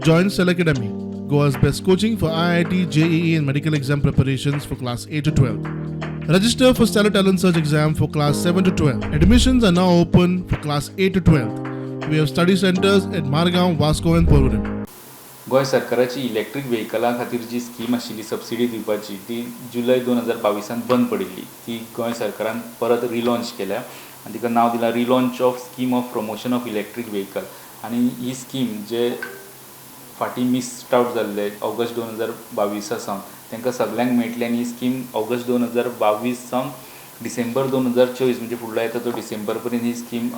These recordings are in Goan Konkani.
Join Cell Academy, Goa's best coaching for IIT, JEE, and medical exam preparations for class 8 to 12. Register for Stellar Talent Search exam for class 7 to 12. Admissions are now open for class 8 to 12. We have study centers at Margao, Vasco, and Porvorim. Goa सरकाराची इलेक्ट्रीक व्हेकलां खातीर जी स्कीम आशिल्ली सबसिडी दिवपाची, ती जुलय 2022त बंद पडिल्ली. ती गोंय सरकारान परत रिलॉन्च केल्या आनी तिका नांव दिलां Relaunch of Scheme of Promotion of Electric Vehicle. आनी ही स्कीम जे फाटीं मिस्ड आवट जाल्ले ऑगस्ट 2022 सावन, तांकां सगल्यांक मेळटली. आनी ही स्कीम ऑगस्ट 2022 सावन डिसेंबर 2024, म्हणजे फुडलो येता तो डिसेंबर पर्यंत ही स्कीम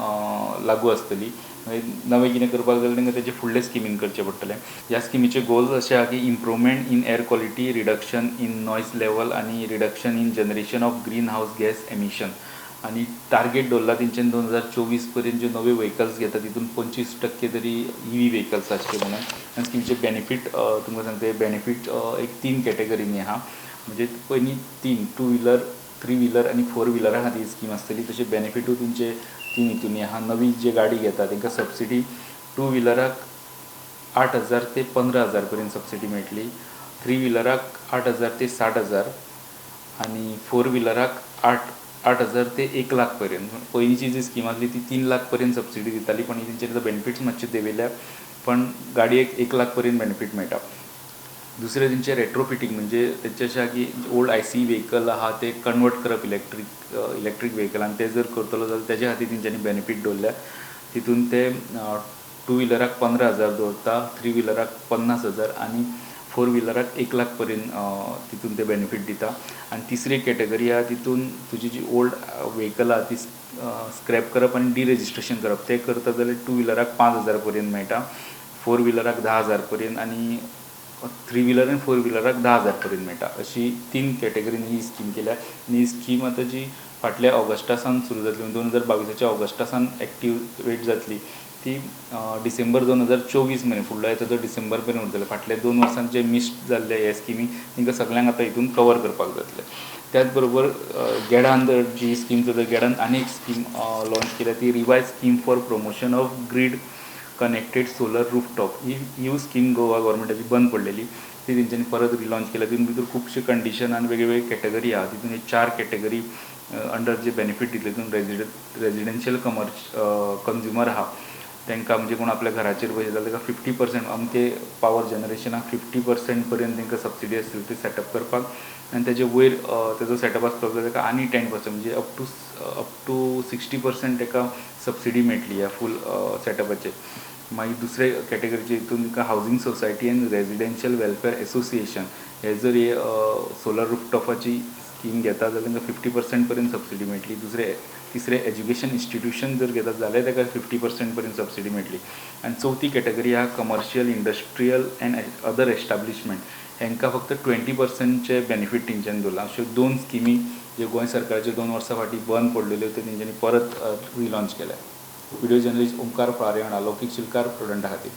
लागू आसतली. मागीर नवें कितें करपाक जाल्यार तांकां तेजे फुडले स्किमीन करचें पडटलें. ह्या स्किमीचे गोल्स अशे आहा की improvement in air quality, reduction in noise level आनी reduction in generation of green house gas emission. आनी टार्गेट दवरला तेंच्यानी, 2024 पर्यंत ज्यो नव्यो व्हेकल्स घेता तितून 25% तरी इवी व्हेकल्स आसचे म्हणून. आनी स्किमीचे बेनिफीट तुमकां सांगता, बेनिफीट एक तीन कॅटेगरीनी आहा. म्हणजे पयलीं तीन, टू व्हिलर, थ्री व्हिलर आनी फोर व्हिलरा खातीर स्कीम आसतली. तशें बेनिफिटूय तेंचे तीन हितूनी आहा. नवी जे गाडी घेता तांकां सबसिडी टू व्हिलराक 8000 ते 15,000 पर्यंत सबसिडी मेळटली, थ्री व्हिलराक 8000 ते 60,000 आनी फोर व्हिलराक 8000 ते 1 लाख पर्यंत. पयलींची जी स्कीम आसली ती 3 लाख पर्यंत सबसिडी दिताली, पण ही तेंचे बेनिफिट्स मातशे देंवयल्या, पण गाडयेक 1 लाख पर्यंत बेनिफीट मेळटा. दुसरें तेंचें रेट्रोफिटींग, म्हणजे तेंचें अशें आहा की ओल्ड आयसी व्हेकल आहा ते कन्वर्ट करप इलेक्ट्रीक इलेक्ट्रीक व्हेकलान. ते जर करतलो जाल्यार तेजे खातीर तेंच्यांनी बेनिफीट दवरल्या. तितून ते टू व्हिलराक 15,000 दवरता, थ्री व्हिलराक 50,000 आनी फोर व्हिलराक 1 लाख पर्यंत तितून ते बेनिफीट दिता. आनी तिसरी कॅटेगरी आहा, तितून तुजी जी ओल्ड व्हेकल आहा ती स्क्रॅप करप आनी डिरेजिस्ट्रेशन करप, तें करता जाल्यार टू व्हिलराक 5000 पर्यंत मेळटा, फोर व्हिलराक 10,000 पर्यंत आनी थ्री व्हिलर आनी फोर व्हिलराक 10,000 पर्यंत मेळटा. अशी तीन कॅटेगरीन ही स्कीम केल्या. आनी ही स्कीम आतां जी फाटल्या ऑगस्टा सावन सुरू जातली, 2022च्या ऑगस्टा सावन एक्टिवेट जातली, ती डिसेंबर 2024 मेरेन, फुडलो येता तो डिसेंबर मेरेन उरतले. फाटल्या 2 वर्सांत जे मिस जाल्ले हे स्किमी, तांकां सगल्यांक आतां हितून कवर करपाक जातलें. त्याच बरोबर गेडान जी स्कीम चलता, गेडान आनी एक स्कीम लॉन्च केल्या, ती Revise Scheme for Promotion of Grid Connected Solar Rooftop. He ह्यूय scheme Goa गव्हर्मेंटाची बंद पडलेली, ती तेंच्यांनी परत रिलॉन्च केल्या. तितून भितर खुबशे कंडिशन आनी वेगळे वेगळे कॅटेगरी आहा. तितून एक चार कॅटेगरी अंडर जे बेनिफीट दितले, तितून रेजिडेन्शियल कमर्श कंज्युमर आहा तांकां, म्हणजे कोण आपल्या घराचेर बसयता जाल्यार ताका 50%, अमके पावर जनरेशनाक 50% पर्यंत तांकां सबसिडी आसतली ती सेटअप करपाक. आनी तेजे वयर तेजो सेटअप आसतलो जाल्यार ताका आनी 10%, म्हणजे up to 60% ताका सबसिडी मेळटली ह्या फूल सेटअपाचेर. मागीर दुसरे कॅटेगरीचे हितून तुका housing society and residential welfare association हे जर हे सोलर रुफटॉपाची स्कीम घेता जाल्यार तांकां 50% पर्यंत सबसिडी मेळटली. दुसरें, तिसरें, एज्युकेशन इन्स्टिट्यूशन जर घेतात जाल्यार ताका 50% पर्यंत सबसिडी मेळटली. आनी चवथी कॅटेगरी आहा commercial, industrial and other establishment, हांकां फक्त 20%चे बेनिफीट तेंच्यांनी दवरला. अश्यो दोन स्किमी ज्यो गोंय सरकाराच्यो 2 वर्सां फाटीं बंद पडलेल्यो, त्यो तेंच्यांनी परत रिलॉन्च केल्या. व्हिडिओ जर्नलिस्ट ओमकार फळारे वांगडा लौकीक शिलकार, प्रुडंटा खातीर.